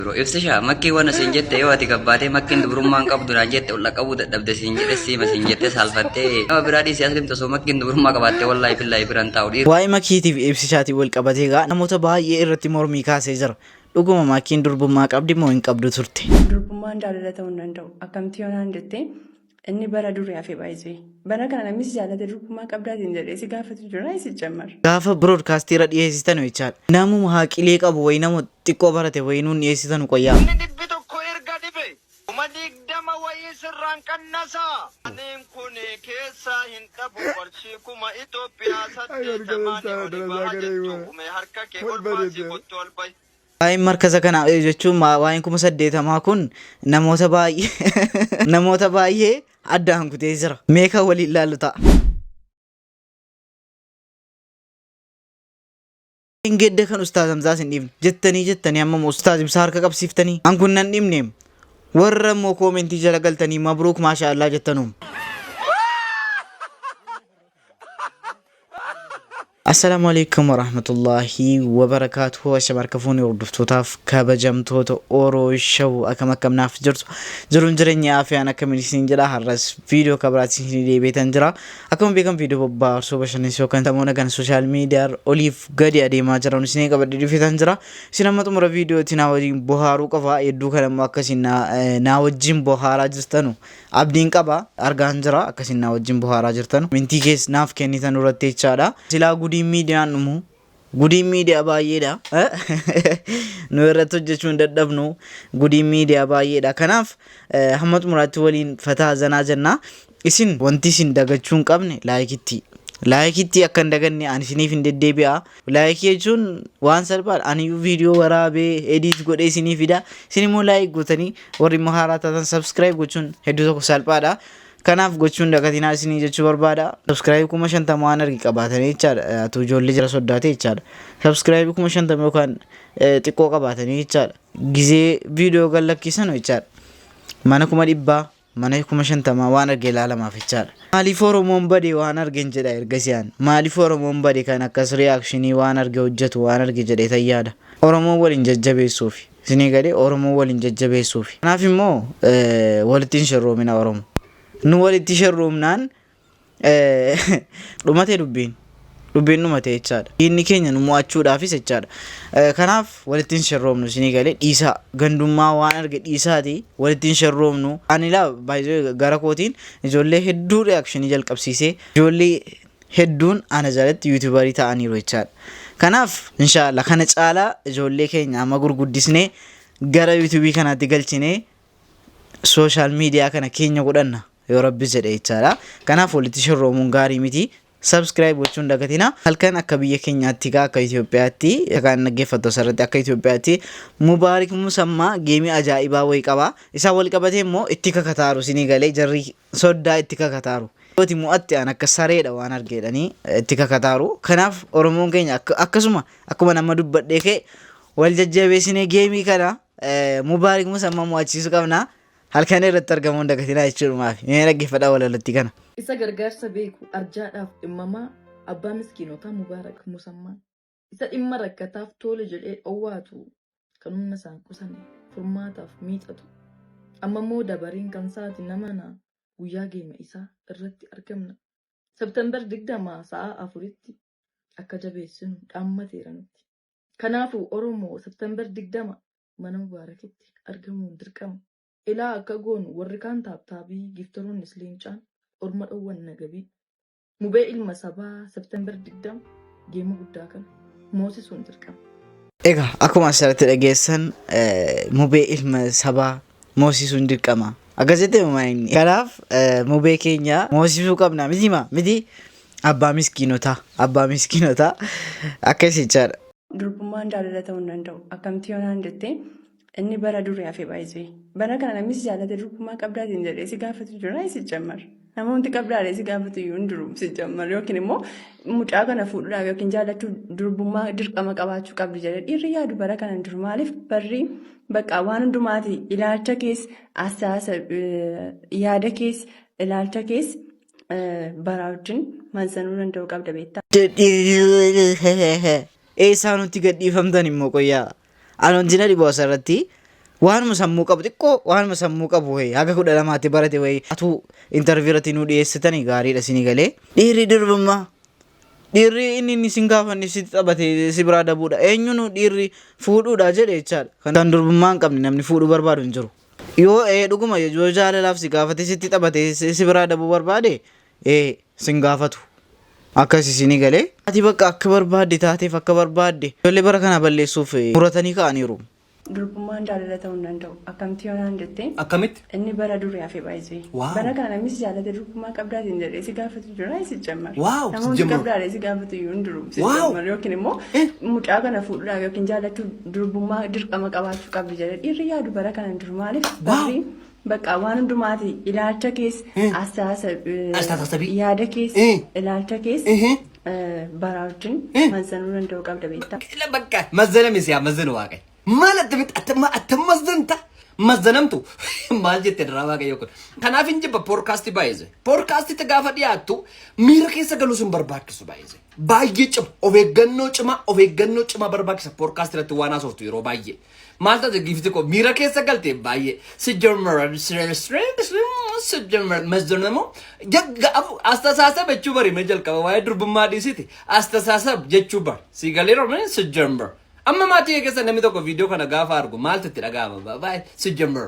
Bro ibsisha makkii wana siin jette yoo ati gabbaatee makkiin dubrummaa hin qabdu naan jette ol dhaqqabuu dadhabde siin jedhe siima siin jette saalfattee nama biraa dhiisi aslimtu osoo makkiin dubrummaa qabaatte wallaahi billaahi biran taa'u dhiira. Waa'ee Makiitiif Ibsishaatiin wal qabatee egaa namoota baay'ee irratti mormii kaasee jira. Dhuguma Makiin durbummaa qabdi moo hin qabdu turte? Durbummaan jaalala ta'uu hin danda'u. Akkamti yoo naan jette inni bara durii hafe baay'isee. Bara kana namni si jaalate durbummaa qabdaatiin jedhee si gaafatu jira si jammar. Gaafa broadcast irra dhiyeessitanu jechaadha. Namuma haaqilee qabu wayii nama xiqqoo barate wayii nuun dhiyeessitanu qoyyaa. Inni 100 erga dhibe 20,000 wayii sirraan qannasa. Aniin kun keessaa hin dhabu qarshii kuma Itoophiyaa saddeetamaani oli baha jettu mee harka kee ol baasii kottu ol bahi. Waa'een markaza kanaa jechuun waa'een 80,000 kun namoota baay'ee namoota baay'ee addaan kutee jira. Mee kan waliin ilaallu ta'a. Gedda kan Ustaaz Hamzaas hin dhiifne jettanii jettanii amma immoo Ustaaz Ibsaa harka qabsiiftanii an kun nan dhibneem warra immoo koomentii jala galtanii mabruuk maashaa Allah jettanuum. Assalaamu alaikum warahmatullaahi wabarakaatuhu. Ashama harka fuunee hordoftootaaf kabajamtoota Oro Show akkam akkam naaf jirtu jiruun jireenya afiyaan akkamiin isin jedha har'as viidiyoo kabiraatiin isin deebiitan jira. Akkuma beekamu viidiyoo bobbaarsoo bashannansiisoo kan samoona kana sooshaal miidiyaa oliif gadi adeemaa jiran isin qabadhee dhufeetan jira. Isin amma xumura viidiyootti naa wajjin bohaaruu qofa hedduu kana immoo akkasiin naa wajjin bohaaraa jirtanu Abdiin qaba argaan jira akkasin naa wajjin bohaaraa jirtanu mintii kees naaf kennitan irratti jechaadha. Silaa gudiin miidiyaan dhumu gudiin miidiyaa baay'eedha. Nu irratti hojjechuu hin dadhabnu gudiin miidiyaa baay'eedha. Kanaaf hamma xumuraatti waliin fataa zanaa jenna. Isin wanti isin dagachuu hin qabne laayikitti. Laayikitti akka hin daganne ani isiniif hin deddeebi'a. Laayikii jechuun waan salphaadha. Ani iyyuu viidiyoo waraabee edit godhee isinii fida. Isin immoo laayik gootanii warri immoo haaraa taatan subscribe gochuun hedduu tokko salphaadha. Kanaaf gochuun dagatinaa isinii jechuu barbaada. Subscribe 50,000 waan arge qabaatanii jechaadha. Atu ijoollee jara soddaate jechaadha. Subscribe 50,000 yookaan xiqqoo qabaatanii jechaadha. Gizee viidiyoo gad lakkisan jechaadha. Mana 100,000 Mana 50,000 waan arge ilaalamaaf jechaadha. Maaliif Oromoon bade waan argen jedha ergasii an. Maaliif Oromoon bade kan akkas reaction waan arge hojjetu waan arge jedhee tan yaada. Oromoon wal hin jajjabeessuufi. Isinii galee Oromoon wal hin jajjabeessuufi. Kanaaf immoo walitti hin sherroomina Oromo. Nu walitti sherroomnaan Dhumate dubbiin. Dubbiin dhumate jechaadha. Diinni keenya nu mo'achuudhaafis jechaadha. Kanaaf walitti hin sherroomnu isinii galee dhiisaa. Gandummaa waan arge dhiisaati walitti hin sherroomnu. Ani laa baay'ee gara kootiin ijoollee hedduu reakshinii jalqabsiisee ijoollee hedduun ana jalatti yuutuubarii ta'aniiru jechaadha. Kanaaf inshaallah kana caalaa ijoollee keenya amma gurguddisnee gara yuutuubii kanaatti galchinee sooshaal miidiyaa kana keenya godhanna yoo rabbi jedhe jechaadha. Kanaaf walitti shorroomuun gaarii miti. Subscribe gochuun dagatina. Halkan akka biyya keenyaatti kaa akka Itoophiyaatti kan dhaggeeffattu asirratti akka Itoophiyaatti Mubaarik Musammaa geemii ajaa'ibaa wayii qaba. Isaan wal qabatee immoo itti kakataaru isinii galee jarri soddaa itti kakataaru. Yooti mo'atte an akka sareedha waan argeedhanii itti kakataaru. Kanaaf Oromoon keenya akkasuma akkuma nama dubbadhee ka'e wal jajjabeessinee geemii kana Mubaarik Musammaa mo'achiisuu qabna. Halkan irratti argamuu hin dagatinaa jechuudhumaaf. Mee dhaggeeffadhaa walalootti kana. Isa gargaarsa beeku arjaadhaaf dhimmamaa abbaa miskiinotaa Mubaarak Musammaa. Isa dhimma rakkataaf toole jedhee owwaatu kan humna isaan qusanne furmaataaf miixatu. Amma immoo dabareen kan saati namana guyyaa geema isaa irratti argamna. September 20 sa'a 4tti akka jabeessinu dhaammateera nutti. Kanaafuu Oromoo September 20 mana Mubaarakitti argamuun dirqama. Ilaa akka goonu warri kaan taaptaabii giftaroonnis leencaan orma dhowwanna gabii. Mubee ilma sabaa September 20 geema guddaa kana moosisuun dirqama. Egaa akkuma asirratti dhageessan mubee ilma sabaa moosisuun dirqama. Akkas jettee mamaa inni. Kanaaf mubee keenya moosisuu qabna miti maa miti abbaa miskiinotaa abbaa miskiinotaa akkas jechaadha. Durbummaan jaalala ta'uu hin danda'u. Akkamti yoo naan jette inni bara durii hafe baay'isee. Bara kana namni si jaalate durbummaa qabdaatiin jedhee si gaafatu jira si jammar. Namoonni qabdaadha si gaafatu iyyuu hin jiru si jammar yookiin immoo mucaa kana fuudhuudhaaf yookiin jaallachuu durbummaa dirqama qabaachuu qabdi jedhee dhiirri yaadu bara kana hin jiru. Maaliif barri bakka waan hundumaati ilaalcha kees asaasa yaada kees ilaalcha kees baraa wajjin mansanuu danda'uu qabda beektaa. Eessaa nutti gadhiifamtan immoo qoyyaa. Ani wanti na dhibu asirratti Waanuma sammuu qabu xiqqoo, waanuma sammuu qabu wayii haga 12tti barate wayii atuu interview irratti nuu dhiyeessitanii gaariidha isinii galee. Dhiirri durbummaa dhiirri inni inni sin gaafanne sitti taphate si biraa dabuudha. Eenyuun dhiirri fuudhuudha jedhe jechaadha. Kan durbummaa hin qabne namni fuudhuu barbaadu hin jiru. Yoo ee dhuguma yoo jaalalaaf si gaafate sitti taphate si biraa dabuu barbaade ee sin gaafatu. Akkas isinii galee. Ati bakka akka barbaadde taateef akka barbaadde ijoollee bara kana balleessuuf muratanii ka'aniiru. Durbummaan jaalala ta'uu hin danda'u. Akkamitti yoo naan jette? Akkamitti? Inni bara durii hafe baay'isee. Wow. Bara kana namni si jaallate durbummaa qabdaatiin jedhee si gaafatu jira si jammar. Wow, si Namoonni jammar. qabdaadha si gaafatu iyyuu hin jiru si Wow. jammar yookiin immoo mucaa kana fuudhuudhaaf yookiin jaallachuu durbummaa dirqama qabaachuu qabdi jedhee dhiirri yaadu bara kana hin jiru. Maaliif Wow. barri bakka waan hundumaati ilaalcha keessa Astaasabii. yaada keessa ilaalcha keessa bara wajjin mansanuu danda'uu qabda beektaa. Ila bakka mazzaname siyaa mazzanu waaqayyo. Maal attamitti attam attam mazzanta mazzanamtu maal jette daraa waaqayyo kun. Kanaaf hin jibba poodkaastii baay'ise. Poodkaastitti gaafa dhiyaattu miira keessa galuu sin barbaachisu baay'ise. Baay'ee cima of eeggannoo cimaa of eeggannoo cimaa barbaachisa poodkaastii irratti waan haasoftu yeroo baay'ee. Maal taate giifti koo miira keessa galte baay'ee si jammaran si jammaran mazzanamoo astasaasab jechuu bari mee jalqaba waa'ee durbummaa dhiisiti astasaasab jechuu bar si galeera mee si jammar amma maatii kee keessa namni tokko viidiyoo kana gaafa argu maaltu itti dhaga'ama baay'ee si jammar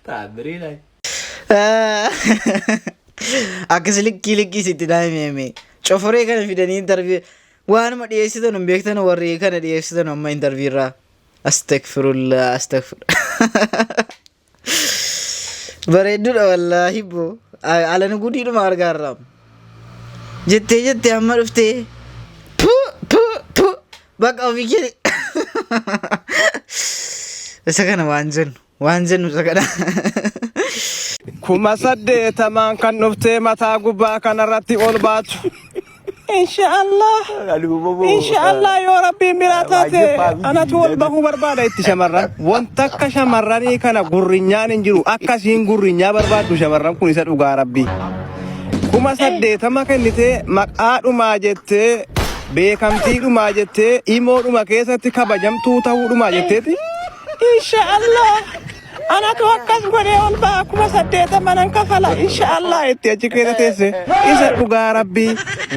taabiriidha. Akkas likkii likkii sitti daa'imee coforee kana fidanii interview waanuma dhiyeessitan hin beektan warri kana dhiyeessitan amma interview irraa. Astagfirullah, astagfir. Bareedduudha wallaahi boo. Alana gudiidhuma argaa irraa. Jettee jettee amma dhuftee. Pu pu pu bakka ofii kee. Isa kana waan jennu waan jennu isa kana. 80,000n kan dhuftee mataa gubbaa kanarratti ol baatu. Inshaallah. Inshaallah yoo rabbiin biraa taate anatu ol bahuu barbaada itti shamarran. Wanta akka shamarranii kana gurrinyaan hin jiru. Akkasiin gurrinyaa barbaaddu shamarran kun isa dhugaa rabbii. 80,000 kennitee maqaadhumaa jettee beekamtiidhumaa jettee imoodhuma keessatti kabajamtuu ta'uudhumaa jetteeti. Inshaallah anatu akkas godhee ol ba'a 80,000 nan kafala inshaallah itti achi keessa teesse isa dhugaa rabbii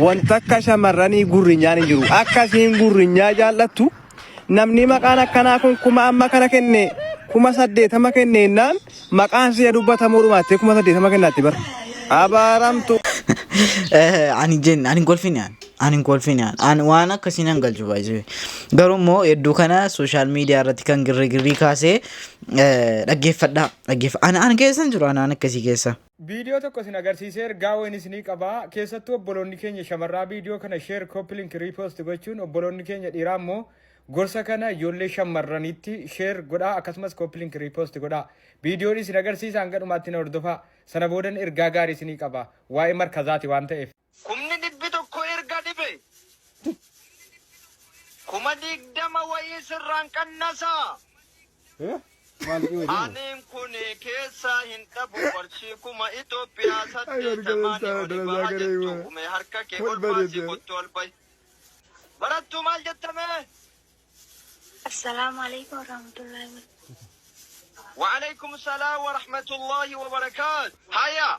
wanta akka shamarranii gurrinyaan hin jiru akkasiin gurrinyaa jaallattu namni maqaan akkanaa kun kuma amma kana kenne 80,000 kenneennaan maqaan si'a dubbatamuu dhumaattee 80,000 kennaatti bara abaaramtu. Ani jenne ani hin kolfine ani. Ani hin kolfine ani. Ani waan akkasii nan galchu baay'ee. Garuu immoo hedduu kana social media irratti kan girri girrii kaasee dhaggeeffadhaa. Dhaggeeffa. Ani ani keessa hin jiru ani waan akkasii keessa. Viidiyoo tokko isin agarsiisee ergaa wayin isinii qaba. Keessattuu obboloonni keenya shamarraa viidiyoo kana share, copy link, repost gochuun obboloonni keenya dhiiraa immoo gorsa kana ijoollee shamarraniitti share godhaa akkasumas copy link repost godhaa. Viidiyoon isin agarsiisa hanga dhumaatti na hordofaa. Sana boodan ergaa gaarii isinii qaba. Waa'ee markazaati waan ta'eef. 100,000 erga dhibe. 20,000 wayii sirraan qannasaa. Aniin kun keessaa hin dhabu qarshii kuma Itoophiyaa saddeettamaani oli baha jettu mee harka kee ol baasii kottu ol bahi. Barattuu maal jetta mee? Assalaamu alaikum warahmatullahi wabarakatuh. Wa'alaikum salaam wa rahmatullahi wa barakaatu. Haya.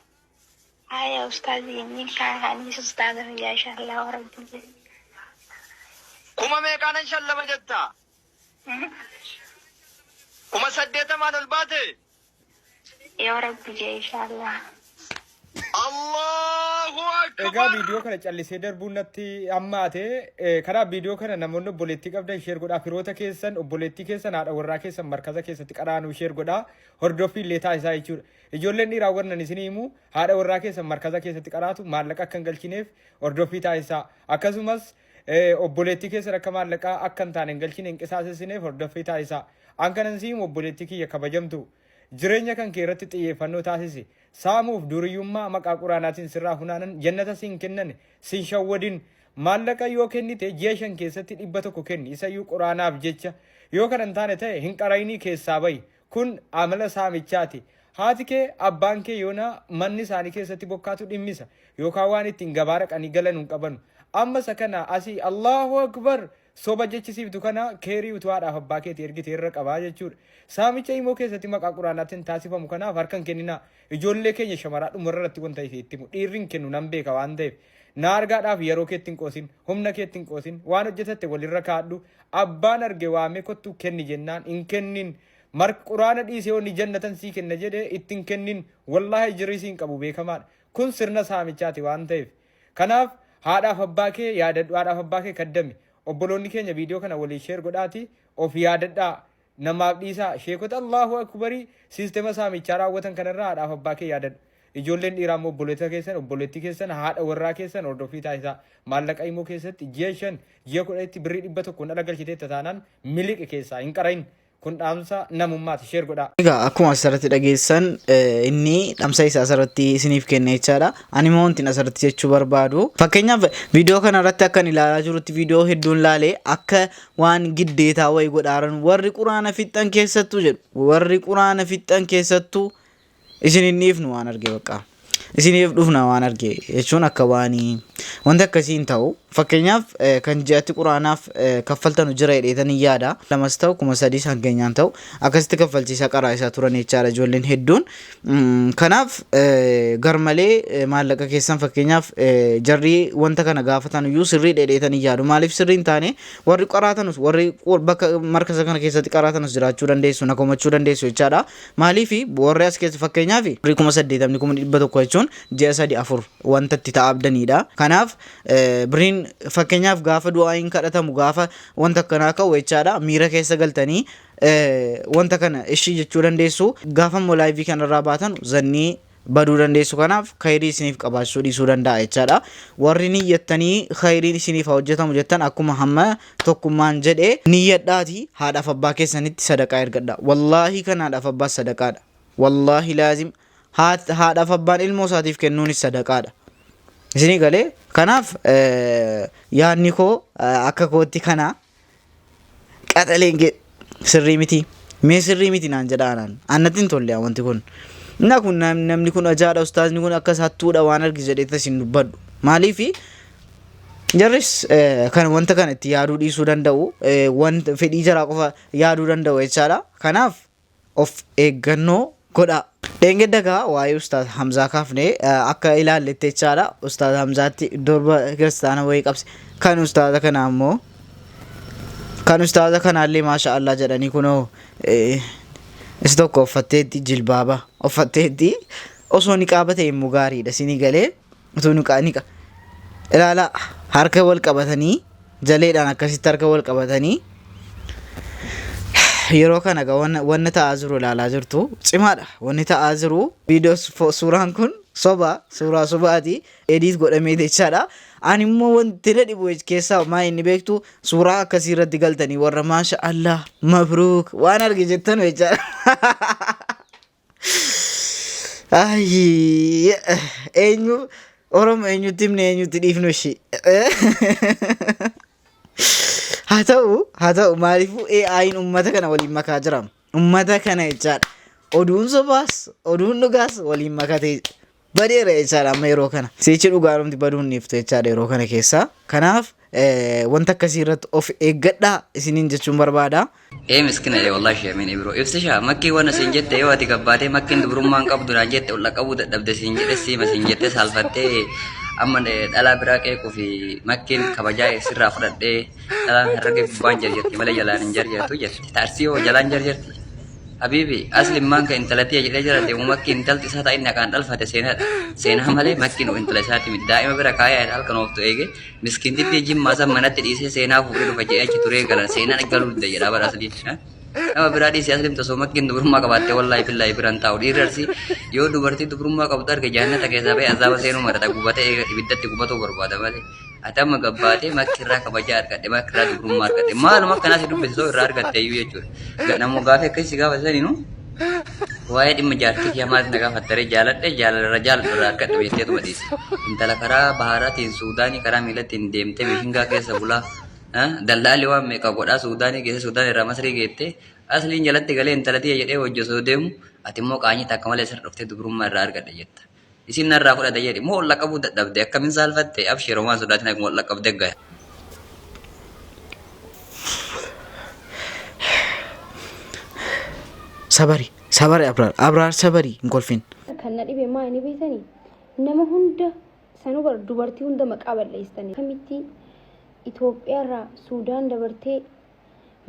Haya ustaazi ni kaa anis ustaaza fayyaa inshallah wa rabbiin jedhe. Kuma meeqaanan shallama jetta? 80,000n ol baate? Yoo rabbi jedhe inshallah. Allahu Egaa Akbar! viidiyoo kana callisee darbuun natti hammaate. Kanaaf viidiyoo kana namoonni obboleettii qabdan share godhaa. Firoota keessan, obboleettii keessan, haadha warraa keessan markaza keessatti qaraanuu share godhaa. Hordoffii illee taasisaa jechuudha. Ijoolleen dhiiraa warran isinii himu haadha warraa keessan markaza keessatti qaraatu maallaqa akka hin galchineef hordoffii taasisaa. Akkasumas obboleettii keessan akka maallaqaa akka hin taane hin galchine hin qisaasessineef hordoffii taasisaa. An kanan sii himu obboleettii kiyya kabajamtu jireenya kan kee irratti xiyyeeffannoo taasisi. Saamuuf duriyyummaa maqaa quraanaatiin sirraa funaanan jannata siin kennan sin shawwadin. Maallaqa yoo kennite ji'a 5 keessatti 100 kenni isayyuu quraanaaf jecha. Yoo kana hin taane ta'e hin qara'inii keessaa bahi. Kun amala saamichaati. Haati kee, abbaan kee yoona manni isaanii keessatti bokkaatu dhimmisa yookaan waan ittiin gabaa dhaqanii galanu hin qabanu. Amma isa kana asii Allahu Akbar! Soba jechisiiftu kana keerii utuu haadhaaf abbaa keetii ergite irra qabaa jechuudha. Saamicha imoo keessatti maqaa quraanaatiin taasifamu kanaaf harka hin kenninaa. Ijoollee keenya shamaraa dhumarra irratti wanta isin itti himu dhiirri hin kennu nan beeka waan ta'eef. Na argaadhaaf yeroo keetti hin qoosin, humna keetti hin qoosin, waan hojjetatte walirra kaa'adhu. Abbaan arge waamee kottuu kenni jennaan hin kennin. Mark quraana dhiisee wanni jannatan sii kenna jedhe itti hin kennin. Wallaahi jirii siin qabu beekamaadha. Kun sirna saamichaati waan ta'eef. Kanaaf haadhaaf abbaa kee yaadadhu, haadhaaf abbaa kee kaddami. Obboloonni keenya viidiyoo kana walii share godhaati of yaadadhaa. Namaaf dhiisaa. Sheekota Allahu Akbarii siistema saamichaa raawwatan kanarraa haadhaaf abbaa kee yaadadhu. Ijoolleen dhiiraa immoo obboleessa keessan, obboleettii keessan, haadha warraa keessan hordoffii taasisaa. Maallaqa immoo keessatti ji'a 5, ji'a 10tti birrii 100n ala galchiteetta taanaan miliqi keessaa hin qara'in. Kun dhaamsa namummaati. Share godhaa. Egaa akkuma asirratti dhageessan inni dhamsa isaa asirratti isiniif kenne jechaadha. Ani immoo wanti asirratti jechuu barbaadu fakkeenyaaf viidiyoo kana irratti akkan ilaalaa jirutti viidiyoo hedduun laalee akka waan giddeetaa wayii godhaaran warri quraana fixxan keessattuu jedhu warri quraana fixxan keessattuu Isin hin dhiifnu waan arge bakka. Isiniif dhufna waan arge jechuun akka waan wanti akkasii hin ta'u. Fakkeenyaaf kan ji'atti quraanaaf kaffaltanu jira jedheetan hin yaada. Lamas ta'u 3000s hangeenyaan ta'u akkasitti kaffalchiisaa qaraa isaa turan jechaadha ijoolleen hedduun. Kanaaf garmalee maallaqa keessan fakkeenyaaf jarri wanta kana gaafatan iyyuu sirrii dheedheetan hin yaadu. Maaliif sirrii hin taane warri qaraatanus warri bakka markaza kana keessatti qaraatanus jiraachuu dandeessu na komachuu dandeessu jechaadha. Maaliif warri as keessa fakkeenyaaf birrii 80,000 100,000 jechuun ji'a sadi afur wanta itti ta'abdanidha. Kanaaf birriin fakkeenyaaf gaafa du'aa'iin kadhatamu gaafa wanta akkanaa ka'u jechaadha miira keessa galtanii wanta kana ishii jechuu dandeessu. Gaafa immoo laayivii kanarraa baatan zannii baduu dandeessu kanaaf khayrii isiniif qabaachuu dhiisuu danda'a jechaadha. Warri niyyattanii khayriin isiniif haa hojjetamu jettan akkuma hamma tokkummaan jedhe niyyadhaati haadhaaf abbaa keessanitti sadaqaa ergadha. Wallaahi kan haadhaaf abbaas sadaqaadha. Wallaahi laazim haadhaaf abbaan ilmoo isaatiif kennuunis sadaqaadha. Isinii galee kanaaf yaadni koo akka kootti kana. Qaxaleen kee sirrii miti. Mee sirrii miti naan jedha anaan. Annatti hin tolle wanti kun. Inni kun namni kun ajaadha ustaazni kun akkas hattuudha waan argis jedhee tas hin dubbadhu. Maaliif jarris kan wanta kana itti yaaduu dhiisuu danda'u wanta fedhii jaraa qofa yaaduu danda'u jechaadha. Kanaaf of eeggannoo godhaa. Dheengadda gaa waa'ee Ustaaz Hamzaa kaafne akka ilaalletti jechaadha. Ustaaz Hamzaatti durba kiristaana wayii qabse. Kan ustaaza kanaa immoo kan ustaaza kanaallee maasha Allah jedhanii kunoo isa tokko uffatteetti jilbaaba uffatteetti osoo niqaaba ta'e immoo gaariidha isinii galee utuu niqaa niqa ilaalaa harka wal qabatanii jaleedhaan akkasitti harka wal qabatanii yeroo kana egaa wanna ta'aa jiru ilaalaa jirtu cimaadha wanni ta'aa jiru viidiyoo suuraan kun soba suuraa sobaati ediit godhamee jechaadha ani immoo wanti na dhibu keessaa maa inni beektu suuraa akkasii irratti galtanii warra maasha Allah mabruuk waan arge jettan jechaadha. Ayii eenyu Oromo eenyutti himne eenyutti dhiifnu ishii. Haa ta'u haa ta'u maaliifuu AI'n uummata kana waliin makaa jira. Uummata kana jechaadha. Oduun sobaas oduun dhugaas waliin makatee badeera jechaadha amma yeroo kana. Sichi dhugaadhumti baduun dhiiftu jechaadha yeroo kana keessa. Kanaaf wanta akkasii irratti of eeggadhaa isiniin jechuun barbaada. Ee miskina ee wallahi sheemin ibro ibsisha makkii wana siin jette yoo ati gabbaatee makkiin dubrummaa hin qabdu naan jette ol dhaqqabuu dadhabde siin jedhe siima siin jette saalfattee amma dhalaa biraa qeequu fi makkiin kabajaa sirraa fudhadhee dhalaan harragee gubbaan jarjarti malee jalaan hin jarjartu jette taarsii hoo jalaan jarjarti Habibi asli maan ka intala tiya jedhee jala deemu makki intalti isaa ta'in naqaan dhalfate seenaadha seenaa malee makkiin intala isaati miti daa'ima bira kaayaa halkan ooftu eege Miskiintittii jimmaa san manatti dhiisee seenaa fuudhee dhufa jedhee achi turee galan seenaan galuu dide jedhaa bara asliin. Nama biraa dhiisee asliin osoo makkiin dubrummaa qabaattee wallaahi billaahi biraan taa'u dhiirri arsii yoo dubartii dubrummaa qabdu arge jaannata keessaa ba'ee azaaba seenuu marata gubatee eega ibiddatti gubatuu barbaada malee. Ati amma gabbaatee makki irraa kabajaa argadhe makki irraa dubrummaa argadhe maaluma akkanaa si dubbise osoo irraa argatte iyyuu jechuudha. Namoo gaafii akkasii si gaafataniinu Waa'ee dhimma jaartii kiyyaa maaliif na gaafattaree jaaladhe jaalarra jaaladhu irraa argadhe beekteetuma dhiise. Intala karaa baharaatiin Suudaanii karaa miilatiin deemtee bishingaa keessa bulaa dallaalli waan meeqa godhaa Suudaanii geesse Suudaan irraa Masrii geette asliin jalatti galee intala tiyya jedhee hojii osoo deemu ati immoo qaanyii takka malee sirra dhuftee dubrummaa irraa argadhe jetta. Isin narraa fudhate jedhi moo ol dhaqqabuu dadhabde akkamin saalfatte abshir homaa hin sodaatin akkuma ol dhaqqabde gaya. Sabari sabari Abraar Abraar sabari hin kolfin. Kan na dhibe maa inni beektanii nama hunda sanuu bar dubartii hunda maqaa balleessitanii akkamitti Itoophiyaarraa Suudaan dabartee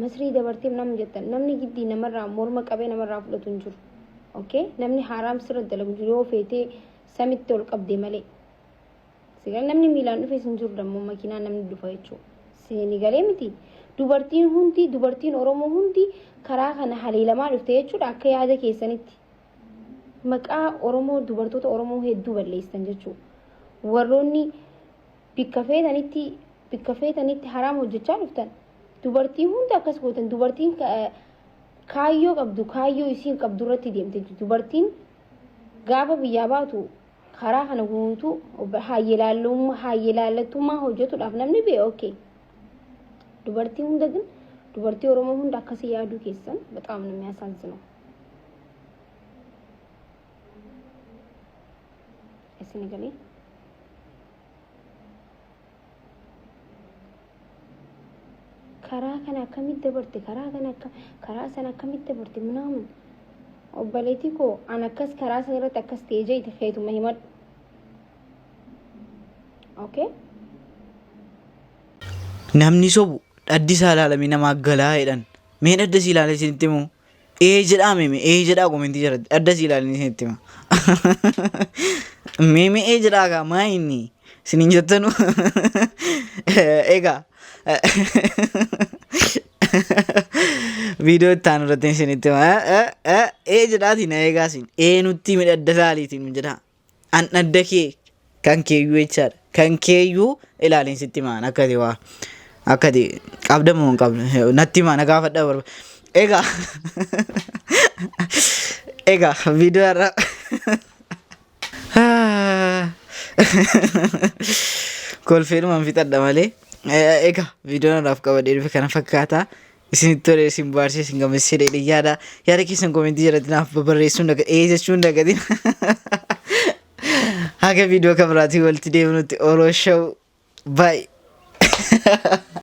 Masrii dabartee nama jettan namni giddii namarraa morma qabee namarraa fudhatu hin jiru. Okay? Namni haaraam sirra dalagu jiru yoo feetee samitti ol qabde malee. Sigal namni miilaan dhufes hin jiru dammoo makiinaan namni dhufa jechuudha. Seeni galee miti. Dubartiin hundi dubartiin Oromoo hundi karaa kana haleelamaa dhufte jechuudha akka yaada keessanitti. Maqaa Oromoo dubartoota Oromoo hedduu balleessitan jechuudha. Warroonni bikka feetanitti bikka feetanitti haraam hojjechaa dhuftan dubartii hunda akkas gootan dubartiin kaayyoo qabdu kaayyoo isiin qabdu irratti deemte dubartiin gaafa biyyaa baatu karaa kana guutuu hayyelaallattummaa hojjetuudhaaf namni bee okay dubartii hunda ግን dubartii Oromoo hunda akkasii yaaduu keessan በጣም ነው የሚያሳዝነው። Isin galee karaa kana akkamitti dabarte karaa kana akka karaa sana akkamitti dabarte ምናምን obboleettii koo an akkas karaa sana irratti akkas ta'e jeete feetuma himadhu. Okay? Namni sobu dhaddi isaa ilaalamee namaa galaa jedhan. Mee dhadda si ilaalee isinitti himu? Ee jedhaa mee ee jedhaa komentii jalatti dhadda si ilaalee isinitti hima. Mee mee ee jedhaa gaa maa inni isiniin jettanu. Egaa viidiyoo itti aanu irratti isinitti hima. Ee jedhaatiin na eegaa isin. Ee nutti himi dhadda ilaaliitiin jedhaa. An dhadda kee kan keeyyuu jechaadha. Kan keeyyuu ilaaliin sitti himaan akka ati waa akka ati qabda moo hin qabne natti himaa na gaafadha barba. Egaa egaa viidiyoo har'a kolfeedhumaan fixadha malee. Egaa viidiyoon har'aaf qabadhee dhufe kana fakkaata. Isinitti tole isin bohaarsee isin gammachiisee dheedhee yaada yaada keessan komentii jalatti naaf barreessuun daga ee jechuun dagatiin. Haga viidiyoo kan biraatiin walitti deebinutti Oroo Show bye.